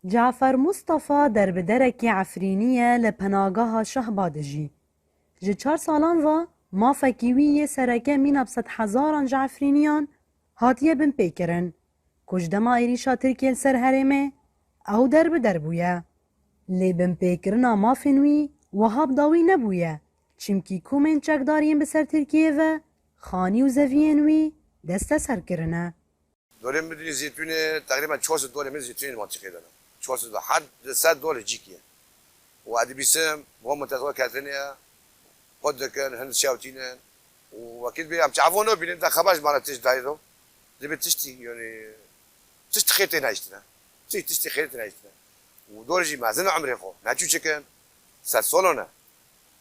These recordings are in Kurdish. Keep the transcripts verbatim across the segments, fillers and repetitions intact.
Cafer Mustafa derbiderekî Efrînî ye, li penagaha Şehba dijî. Ji çar salan ve mafekî wî yê sereke mîna bi sedhezaran ji Efrîniyan hatiye binpêkirin, ku ji dema êrîşa Tirkiyê li ser herêmê ew derbider bûye. Lê binpêkirina mafên wî wiha bi dawî nebûye, çimkî komên çekdar yên bi ser Tirkiyê ve xanî û zeviyên wî desteser kirine. Dorê min dinê zêtûnê, teqrîben çar sed dorê min zêtûnê li mantîqê de ne. Çar sed, her di sed dorê cîkî ye. Û ez dibîsim, van mintaqe ketine ye, xwe dikin, hin dişewtînin. Û wekî dibê em çavan nabînin, de xeber ji me re tişt dayî do. Dibê tiştî, yanî, tişt xêr tê nehiştine. Tişt, tiştî xêr tê nehiştine. Û dorê jî mezin e umrê xwe. Neçû çikin, sed solan e.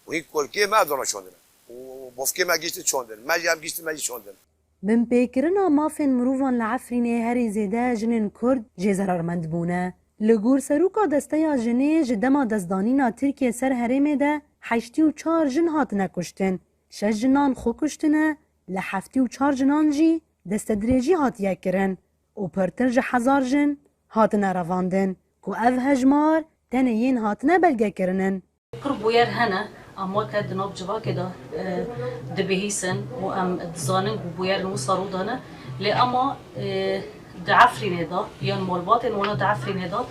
Û hîn kolkê me ev dana şandine. Û bofkê me giştin şandin. Me jî em giştin, me jî şandin. Binpêkirina mafên mirovan li Efrînê herî zêde jinên Kurd jê zerarmend bûne. Li gor seroka desteya jinê ji dema destdanîna Tirkiye ser herêmê de heştî û çar jin hatine kuştin. Şeş jinan xwe kuştine, li heftî û çar jinan jî destedirêjî hatiye kirin û pirtir ji hezar jin hatine revandin, ku ev hejmar tenê yên hatine belgekirin in. Pir bûyer hene, em weke di nav civakê de, e, dibihîsin û em dizanin ku bûyer wisa rû dane. Lê ema, e, di Efrînê de, yan malbatên wana di Efrînê de,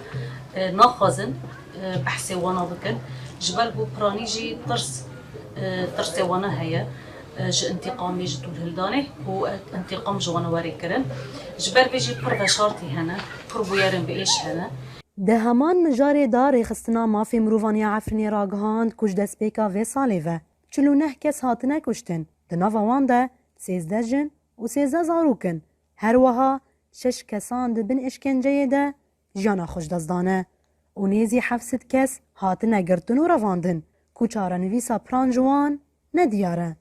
e, naxwazin, e, behsê wana bikin. Ji ber ku piranî jî tirs, e, tirsê wana heye, e, ji întîqamê, ji tûlhildanê û, e, întîqam ji wana were kirin. Ji ber vê jî pir veşartî hene, pir bûyerên bi êş hene. Di heman mijarê de Rêxistina Mafê Mirovan ya Efrînê ragihand ku ji destpêka vê salê ve çil û neh kes hatine kuştin, di nava wan de sêzdeh jin û sêzdeh zarok in. Her wiha şeş kesan di bin êşkenceyê de jiyana xwe ji dest dane û nêzî heft sed kes hatine girtin û revandin ku çarenivîsa piran ji wan nediyar e.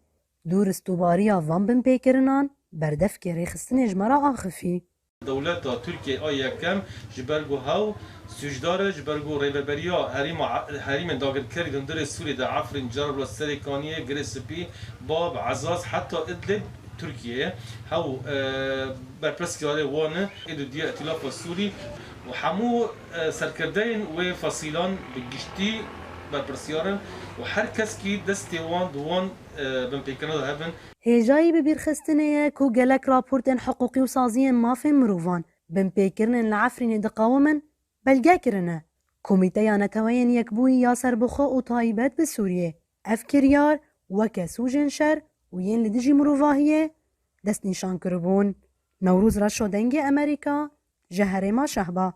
Dûristûbariya van binpêkirinan berdevkê rêxistinê ji me re axifî. Dewleta Tirkiyê a yekem ji ber ku hew sûcdar e, ji ber ku rêveberiya herêma, herêmên dagirkerî di hundirê Sûriyê de Efrîn, Cerablusê, Serêkaniyê, Girê Spî, Bab, Ezaz heta Idlib Tirkiyeyê hew, e, berpirsiyarê wan e, ê dudiya Îtîlafa Sûrî û hemû, e, serkirdeyên wê fesîlan bi giştî berpirsiyar in û her kes kî destê wan di wan, e, binpêkirina de hebin. Hêjayî bibîrxistinê ye ku gelek raportên hiqûqî û saziyên mafên mirovan binpêkirinên li Efrînê diqewimin belge kirine. Komîteya Neteweyên Yekbûyî ya serbixwe û taybet bi Sûriyê ev kiryar weke sûcên şer û yên li dijî mirovahiyê destnîşan kiribûn. Newroz Reşo, Dengê Amerîka, ji herêma Şehba.